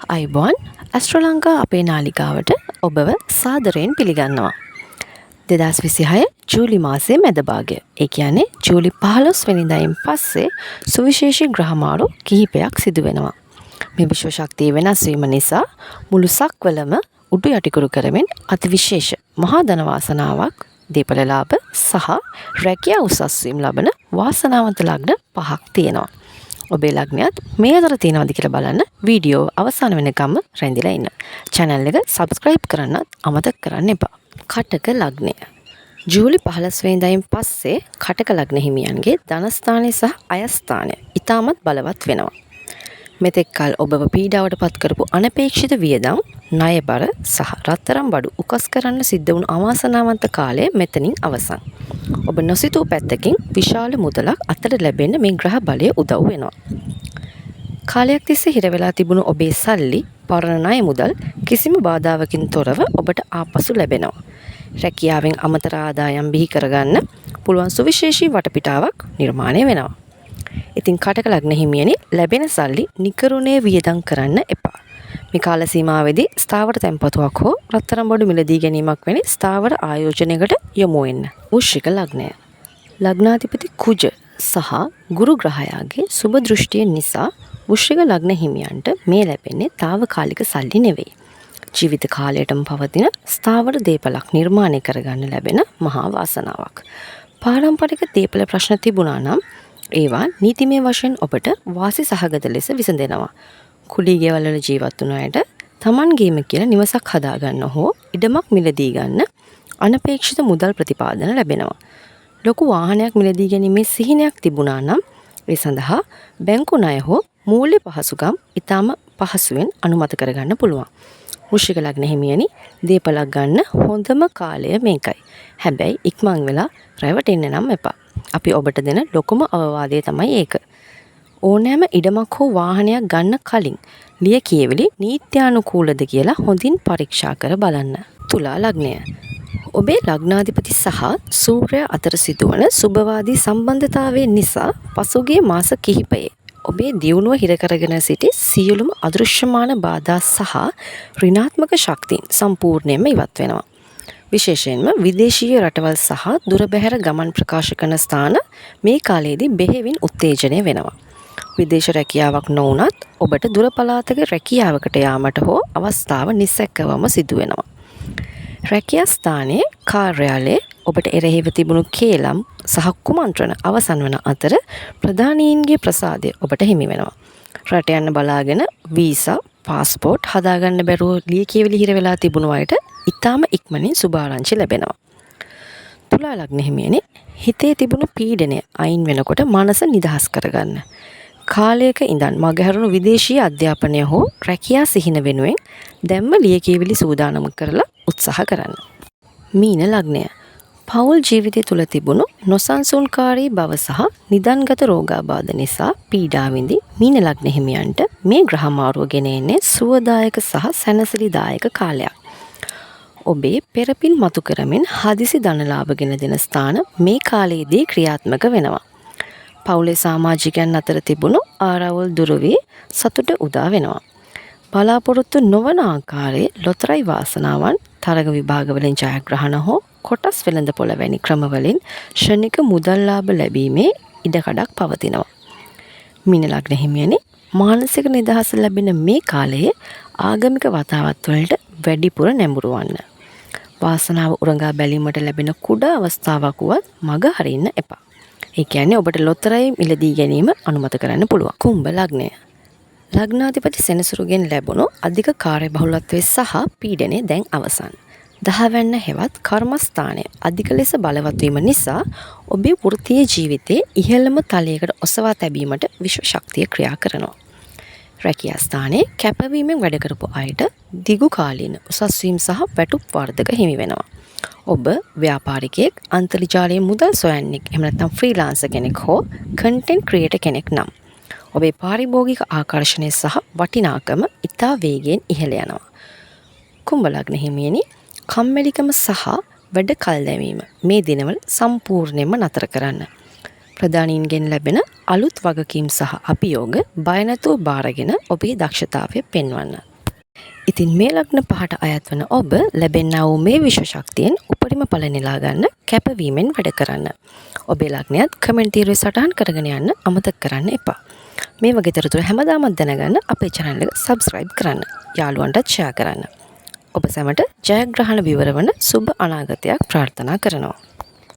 ආයුබෝවන්, ඇස්ට්‍රෝ ලංකා අපේ නාලිකාවට ඔබව සාදරයෙන් පිළිගන්නවා. 2026 ජූලි මාසයේ මැද භාගය. ඒ කියන්නේ ජූලි 15 වෙනිදායින් පස්සේ සුවිශේෂී ග්‍රහ මාරු කිහිපයක් සිදු වෙනවා. මේ විශ්ව ශක්තිය වෙනස් වීම නිසා මුළු සක්වලම උඩු යටිකුරු කරමින් අතිවිශේෂ මහා ධන වාසනාවක්, දේපල ලාභ සහ රැකියා උසස් වීම ලබන වාසනාවන්ත ලග්න පහක් තියෙනවා. ඔබේ ලග්නයත් මේ අතර තියෙනවද කියලා බලන්න වීඩියෝ අවසාන වෙනකම්ම රැඳිලා ඉන්න. චැනල් එක සබ්ස්ක්‍රයිබ් කරන්නත් අමතක කරන්න එපා. කටක ලග්නය. ජූලි 15 වෙනිදායින් පස්සේ කටක ලග්න හිමියන්ගේ ධනස්ථානය සහ අයස්ථානය ඉතාමත් බලවත් වෙනවා. මෙතෙක් කල් ඔබව පීඩාවට පත් කරපු අනපේක්ෂිත වියදම්, ණයබර සහ රත්තරන් බඩු උකස් කරන්න සිද්ධ වුණු අවාසනාවන්ත කාලය මෙතනින් අවසන්. ඔබ නොසිතූ පැත්තකින් විශාල මුදලක් අතට ලැබෙන්න මේ ග්‍රහ බලය උදව් වෙනවා. කාලයක් තිස්සේ හිර වෙලා තිබුණු ඔබේ සල්ලි, පරණ ණය මුදල් කිසිම බාධාවකින් තොරව ඔබට ආපසු ලැබෙනවා. රැකියාවෙන් අමතර ආදායම් බිහි කරගන්න පුළුවන් සුවිශේෂී වටපිටාවක් නිර්මාණය වෙනවා. ඉතින් කටක ලග්න හිමියනි, ලැබෙන සල්ලි නිකරුණේ වියදම් කරන්න එපා. මේ කාල සීමාවේදී ස්ථාවර තැන්පතුවක් හෝ රත්තරන් බඩු මිලදී ගැනීමක් වැනි ස්ථාවර ආයෝජනයකට යොමු වෙන්න. වෘශ්චික ලග්නය. ලග්නාධිපති කුජ සහ ගුරු ග්‍රහයාගේ සුබ දෘෂ්ටිය නිසා වෘශ්චික ලග්න හිමියන්ට මේ ලැබෙන්නේ තාවකාලික සල්ලි නෙවෙයි. ජීවිත කාලයටම පවතින ස්ථාවර දේපලක් නිර්මාණය කරගන්න ලැබෙන මහා වාසනාවක්. පාරම්පරික දේපල ප්‍රශ්න තිබුණා නම් ඒවා නීතිමය වශයෙන් ඔබට වාසි සහගත ලෙස විසඳෙනවා. කුලී ගෙවල් වල ජීවත් වුණ අයට තමන්ගේම කියලා නිවසක් හදාගන්න හෝ ඉඩමක් මිලදී ගන්න අනපේක්ෂිත මුදල් ප්‍රතිපාදන ලැබෙනවා. ලොකු වාහනයක් මිලදී ගැනීමේ සිහිනයක් තිබුණා නම් ඒ සඳහා බැංකු ණය හෝ මූල්‍ය පහසුකම් ඉතාම පහසුවෙන් අනුමත කරගන්න පුළුවන්. වෘශ්චික ලග්න හිමියනි, දේපලක් ගන්න හොඳම කාලය මේකයි. හැබැයි ඉක්මන් වෙලා රැවටෙන්න නම් එපා. අපි ඔබට දෙන ලොකුම අවවාදය තමයි ඒක. ඕනෑම ඉඩමක් හෝ වාහනයක් ගන්න කලින් ලිය කියවිලි නීත්‍යානුකූලද කියලා හොඳින් පරීක්ෂා කර බලන්න. තුලා ලග්නය. ඔබේ ලග්නාධිපති සහ සූර්යයා අතර සිදුවන සුභවාදී සම්බන්ධතාවය නිසා පසුගිය මාස කිහිපයේ ඔබේ දියුණුව හිර කරගෙන සිටි සියලුම අදෘශ්‍යමාන බාධා සහ ඍණාත්මක ශක්තීන් සම්පූර්ණයෙන්ම ඉවත් වෙනවා. විශේෂයෙන්ම විදේශීය රටවල් සහ දුර බැහැර ගමන් ප්‍රකාශ කරන ස්ථාන මේ කාලයේදී බෙහෙවින් උත්තේජනය වෙනවා. විදේශ රැකියාවක් නොවුනත් ඔබට දුර පළාතක රැකියාවකට යාමට හෝ අවස්ථාව නිසැකවම සිදු වෙනවා. රැකියා ස්ථානයේ, කාර්යාලයේ ඔබට එරෙහිව තිබුණු කේලම් සහ කුමන්ත්‍රණ අවසන් වන අතර ප්‍රධානීන්ගේ ප්‍රසාදය ඔබට හිමි වෙනවා. රට යන්න බලාගෙන වීසා, පාස්පෝර්ට් හදාගන්න බැරුව ලියකියවිලි හිර වෙලා තිබුණු අයට ඉතාම ඉක්මනින් සුභාරංචි ලැබෙනවා. තුලා ලග්න හිමියනි, හිතේ තිබුණු පීඩනය අයින් වෙනකොට මනස නිදහස් කරගන්න. කාලයක ඉඳන් මගහැරුණු විදේශීය අධ්‍යාපනය හෝ රැකියා සිහින වෙනුවෙන් දැන්ම ලියකියවිලි සූදානම් කරලා උත්සාහ කරන්න. මීන ලග්නය. පවුල් ජීවිතය තුළ තිබුණු නොසන්සුන්කාරී බව සහ නිදන්ගත රෝගාබාධ නිසා පීඩා විඳි මීන ලග්න හිමියන්ට මේ ග්‍රහ මාරුව ගෙන එන්නේ සුවදායක සහ සැනසිලිදායක කාලයක්. ඔබේ පෙරපින් මතු කරමින් හදිසි ධනලාභ ගෙන දෙන ස්ථාන මේ කාලයේදී ක්‍රියාත්මක වෙනවා. පවුලේ සමාජිකයන් අතර තිබුණු ආරවුල් දුරු වී සතුට උදා වෙනවා. බලාපොරොත්තු නොවන ආකාරයේ ලොතරැයි වාසනාවන්, තරග විභාගවලින් ජයග්‍රහණ හෝ කොටස් වෙළඳපොළ වැනි ක්‍රමවලින් ක්ෂණික මුදල් ලාභ ලැබීමේ ඉඩකඩක් පවතිනවා. මීන ලග්න හිමියනි, මානසික නිදහස ලැබෙන මේ කාලයේ ආගමික වතාවත් වලට වැඩිපුර නැඹුරු වන්න. වාසනාව උරඟා බැලීමට ලැබෙන කුඩා අවස්ථාවක් වුවත් මග හරින්න එපා. ඒ කියන්නේ ඔබට ලොතරැයි මිලදී ගැනීම අනුමත කරන්න පුළුවන්. කුම්භ ලග්නය. ලග්නාධිපති සෙනසුරුගෙන් ලැබුණු අධික කාර්යබහුලත්වය සහ පීඩනය දැන් අවසන්. දහවැන්න හෙවත් කර්මස්ථානය අධික ලෙස බලවත් වීම නිසා ඔබේ වෘත්තීය ජීවිතයේ ඉහළම තලයකට ඔසවා තැබීමට විශ්ව ශක්තිය ක්‍රියා කරනවා. රැකියා ස්ථානයේ කැපවීමෙන් වැඩ කරපු අයට දිගු කාලීන උසස් වීම් සහ වැටුප් වර්ධක හිමි වෙනවා. ඔබ ව්‍යාපාරිකයෙක්, අන්තර්ජාලයේ මුදල් සොයන්නෙක්, එහෙම නැත්නම් ෆ්‍රීලාන්සර් කෙනෙක් හෝ කන්ටෙන්ට් ක්‍රියේටර් කෙනෙක් නම් ඔබේ පාරිභෝගික ආකර්ෂණය සහ වටිනාකම ඉතා වේගයෙන් ඉහළ යනවා. කුම්භ ලග්න හිමියනි, කම්මැලිකම සහ වැඩ කල් දැමීම මේ දිනවල සම්පූර්ණයෙන්ම නතර කරන්න. ප්‍රධානීන්ගෙන් ලැබෙන අලුත් වගකීම් සහ අභියෝග බය නැතුව බාරගෙන ඔබේ දක්ෂතාවය පෙන්වන්න. ඉතින් මේ ලග්න පහට අයත් වන ඔබ ලැබෙන්නා වූ මේ විශ්ව ශක්තියෙන් උපරිම ඵල නෙලා ගන්න කැපවීමෙන් වැඩ කරන්න. ඔබේ ලග්නයත් කමෙන්ට් තීරුවේ සටහන් කරගෙන යන්න අමතක කරන්න එපා. මේ වගේ තොරතුරු හැමදාමත් දැනගන්න අපේ චැනල් එක සබ්ස්ක්‍රයිබ් කරන්න. යාළුවන්ටත් ෂෙයා කරන්න. ඔබ සැමට ජයග්‍රහණ විවර වන සුබ අනාගතයක් ප්‍රාර්ථනා කරනවා.